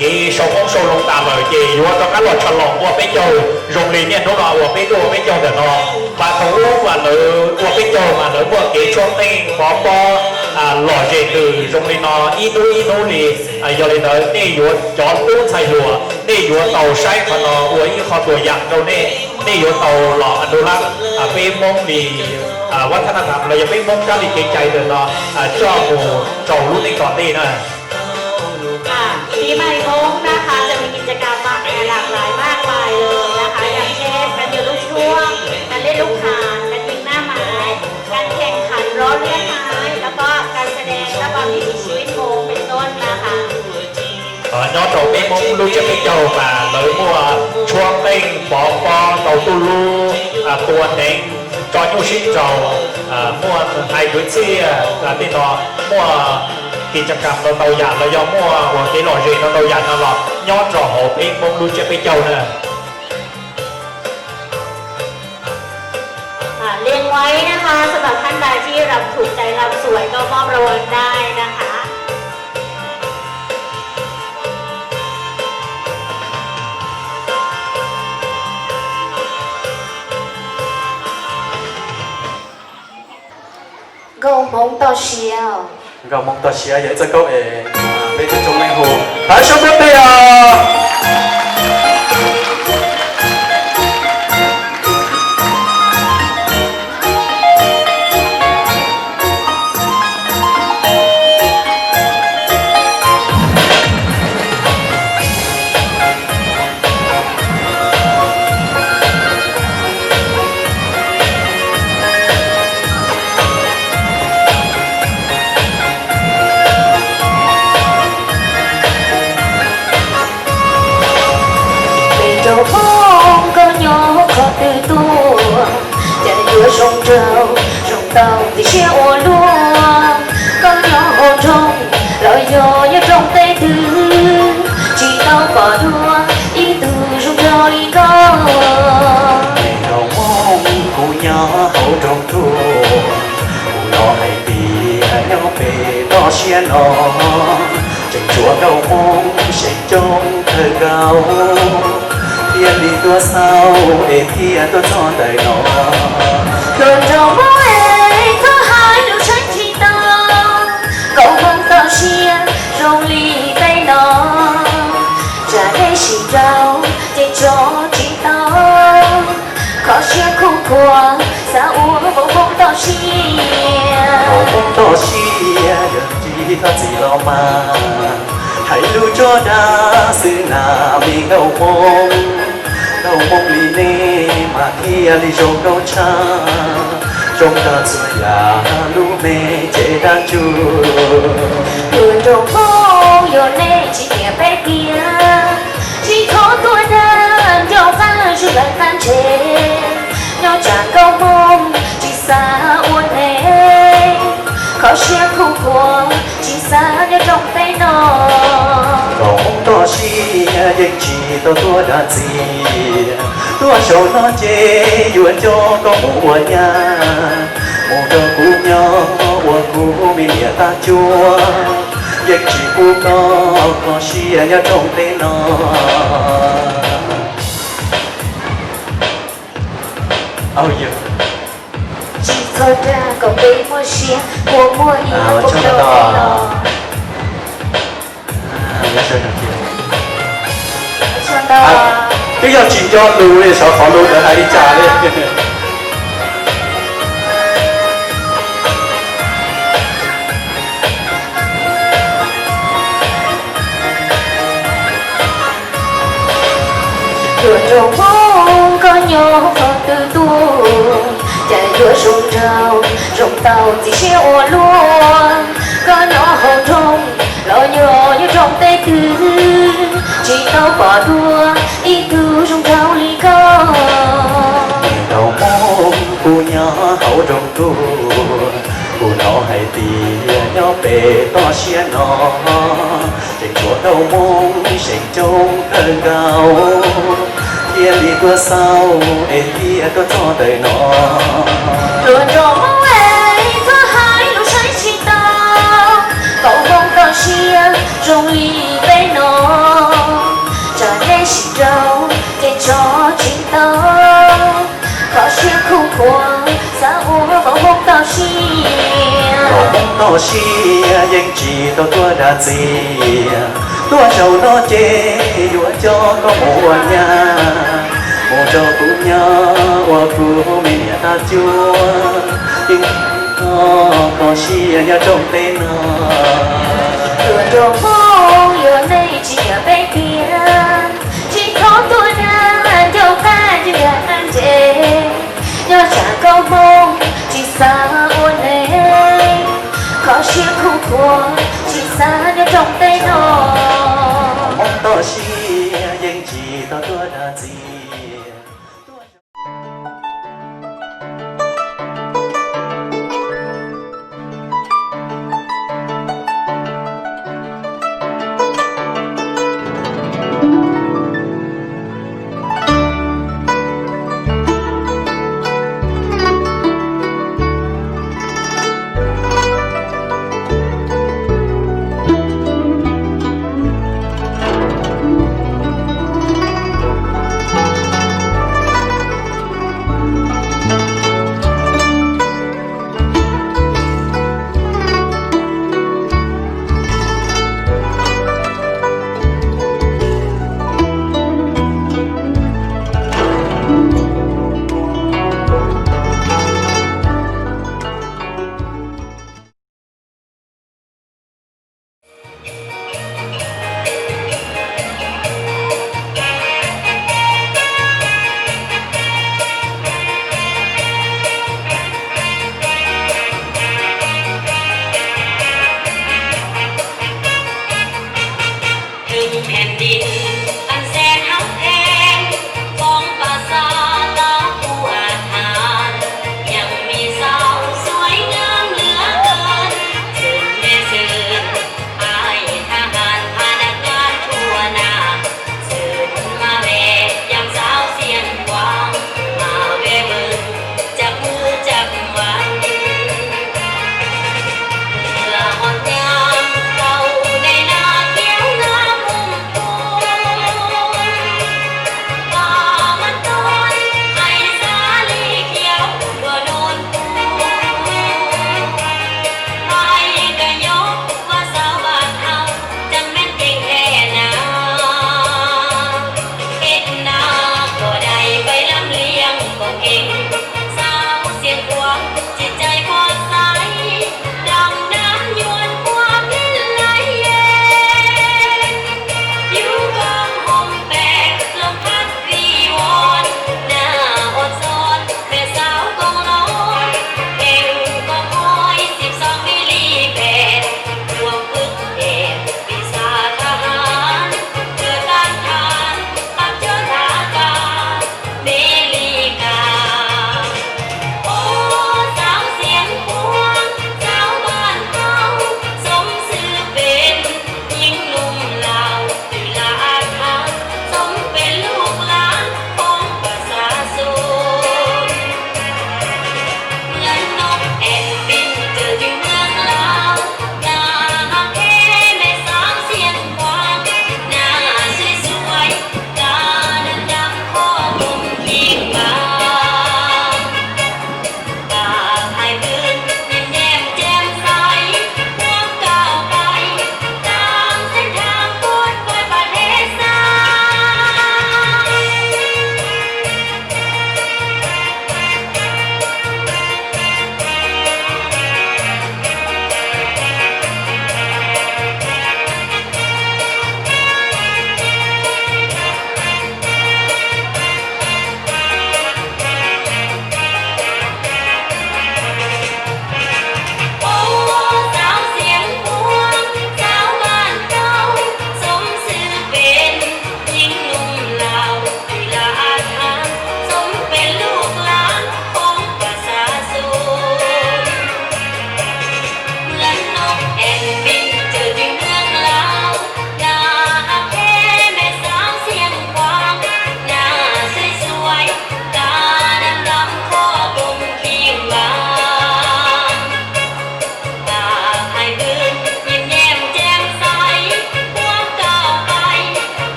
Kev sau hmoob sau loo tas lawm ces yuav rov qab los tshaj los ua peb caug zoo li niaj hnub no uas peb tuaj ua peb caug ntawm no. Mas thaum ub mas lawv ua peb caug mas lawv muaj kev tshuab qeej pov pob lom zem nws zoo li no ib hnub ib hnub li. Yog li ntawd nej yuav cov tub ntxhais hluas nej yuav tau saib qhov no ua ib qho tuam yam rau nej. Nej yuav tau los a du lab peb Hmoob li vaj thab nab tham los yog peb Hmoob kab li kev cai ntawm no coj mus rau lub neej tom ntej na. อ่าปีใหม่มงนะคะจะมีกิจกรรมมากหลากหลายมากมายเลยนะคะอย่างเช่นการโยนลูกช่วงการเล่นลูกคางการยิงหน้าไม้การแข่งขันล้อเลื่อนไม้แล้วก็การแสดงระบำวิถีชีวิตมงเป็นต้นนะคะ Nyob rau peb Hmoob lub tsiab peb caug mas lawv muaj tshuab qeej pov pob tau tuj lub tua hneev tso nyuj sib nraus, muaj hais kwv txhiaj tej no, muaj kis tsas kam ntau ntau yam los yog muaj ua kev lom zem ntau ntau yam no los nyob rau hauv peb Hmoob lub tsiab peb caug na. อ่าเรียงไว้นะคะสำหรับท่านใดที่รำถูกใจรำสวยก็มอบรางวัลได้นะคะ Nkauj Hmoob toj siab. Nkauj Hmoob toj siab yog ib txoj nkauj es peb cov tsoom leej hu thov sab npawb peg os. Peb rau Hmoob koj nyob qhov twg tuaj, cas yuav zoo nraug zoo tau ntxim siab ua luaj. Koj nyob hauv nroog los yog nyob rooj teb twg, tsis tau pom dua ib tug zoo nraug li koj. Peb rau Hmoob kuv nyob hauv nroog tuaj, kuv los hais tias nyob pem toj siab no tseem tshuav nkauj Hmoob seem coob kawg nkaus, thiaj li tuaj xauj es thiaj tuaj txog ntawm no. Tuaj nrog Hmoob es txhob hais lus tshaj tsis tau, nkauj Hmoob toj siab zoo li peb no, tsam nej sib nraus ces tso tsis tau, kho siab khuj khuav xav ua nkauj Hmoob toj siab. Nkauj Hmoob toj siab yog tsis thov txim los mas, hais lus tso dag xwb na me nkauj Hmoob. Nkauj Hmoob li nej mas thiaj li zoo nkauj tshaj, zoo tag txhua yam lub me cev dab ntsuj. Tuaj nrog Hmoob yog nej tsis nyiam peb tiag, tsis txhob tuaj dag nco qab zoo lawm qab ntse, nyob tsam nkauj Hmoob tsis xav ua neeg, kho siab khuj khuav tsis xav nyob rooj teb no. Nkauj Hmoob toj siab yeej tsis tau tuaj dag ntxias, tuaj zaum no ces yuav coj koj mus ua nyab, mus nrog kuv nyob ua kuv me niam tab cuab, yeej tsis pub koj kho siab nyob rooj teb no. Tsis txhob dag kom peb muaj siab ua muaj ib los. Twb yog tsis nco lus li, xyov qhov lus ntawd hais li cas li. Tuaj nrog Hmoob koj nyob qhov twg tuaj, cas yuav zoo nraug zoo tau ntxim siab ua luaj. Koj nyob hauv nroog los yog nyob rooj teb twg, tsis tau pom dua ib tug zoo nraug li koj. Nkauj Hmoob kuv nyob hauv nroog tuaj, kuv hnov hais tias nyob pem toj siab no tseem tshuav nkauj Hmoob seem coob kawg nkaus, thiaj li tuaj xauj es thiaj tuaj txog ntawm no. Tuaj nrog Hmoob es txhob hais lus saib tsis taus, nkauj Hmoob toj siab zoo li peb no, tsam nej sib nraus ces tso tsis tau, kho siab khuj khuav xav ua nkauj Hmoob toj siab. Nkauj Hmoob toj siab yeej tsis tau tuaj dag ntxias, tuaj zaum no ces yuav coj koj mus ua nyab, Mus rau kuv nyob ua kuv me niam tab cuab, yeej kho kho siab nyob rooj teb no. Tuaj nrog Hmoob yuav nej tsis yog peb tiag, tsis txhob tuaj dag ncauj qab ntsia ntse. Nyob tsam koob Hmoob tsis xav ua neeg, kho siab khuj khuav tsis xav nyob rooj teb no. Hmoob toj siab yeej tsis tau tuaj dag ntxias.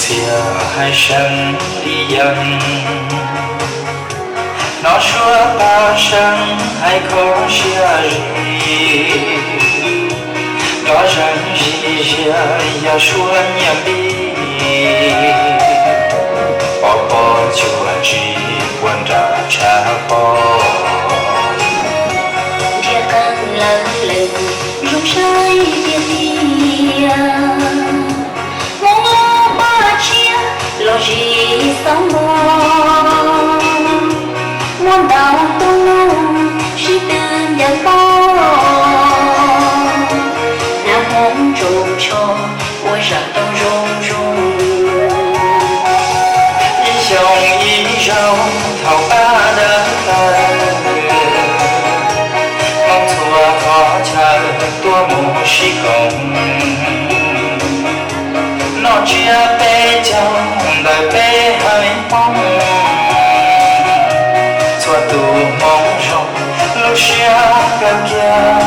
Xiam hais seev ib yees, hnov suab paj seeb hais kho siab zim. Nrov zeeg zim ziab yog suab nyiaj npib, pov pob tsuas ntsis puag nram tshav pob. Nrhiav qeej lawv lawm zoo saib tiag tiag, Hmoob lub paj tshiab los zim xab npog, muaj ntau tub noog sib tw ncaws pob, hnav hmoov tsoos tsho ua zam tau zoo zoo. Ib xyoos ib zaug thaum pab dawb tawg, Hmoob txhua qhov chaw tuaj mus sib koom, noj tsiab peb caug ntawm peb haiv Hmoob, txhua tus Hmoob zoo lub siab kawg kiag.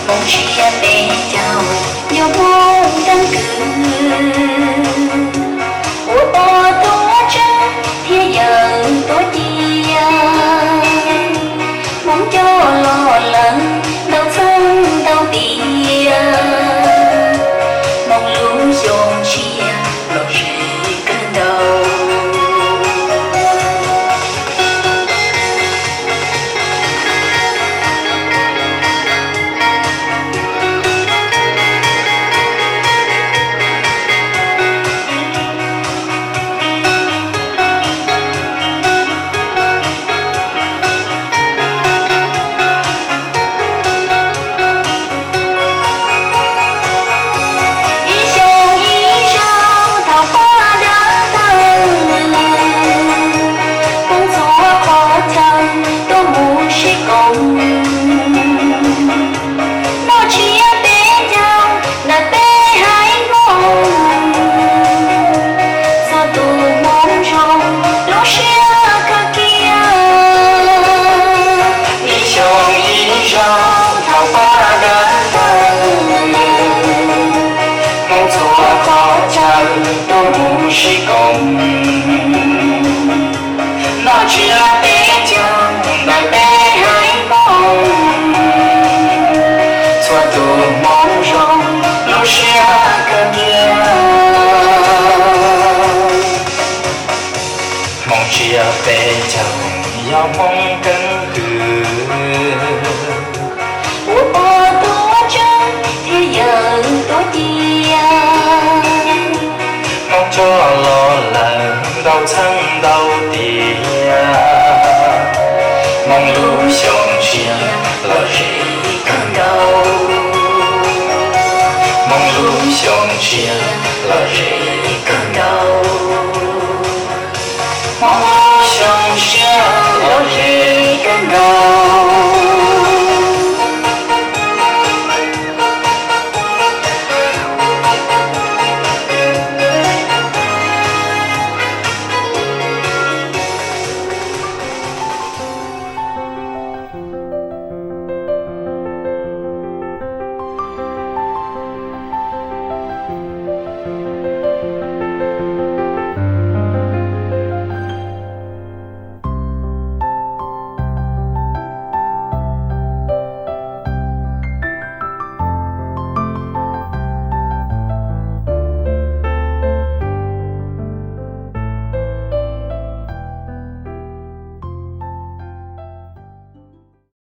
Hmoob tsiab peb caug yog Hmoob keeb kwm, ua pog tuav tseeb thiab yawm tuav cia, Hmoob coj los lawm ntau txheej ntau tiam, Hmoob lub xyoo tsiab los zem kawg nkaus. Ib xyoos ib zaug thaum pab dawb tawg, Hmoob txhua qhov chaw tuaj mus sib koom, noj tsiab peb caug ntawm peb haiv Hmoob, txhua tus Hmoob zoo lub siab kawg kiag. Ib xyoos ib zaug thaum pab dawb tawg, Hmoob txhua qhov chaw tuaj mus sib koom, noj tsiab peb caug ntawm peb haiv Hmoob, txhua tus Hmoob zoo lub siab kawg kiag. Hmoob tsiab peb caug yog Hmoob keeb kwm, ua pog tuav tseeb thiab yawm tuav cia, Hmoob coj los lawm ntau txheej ntau tiam, Hmoob lub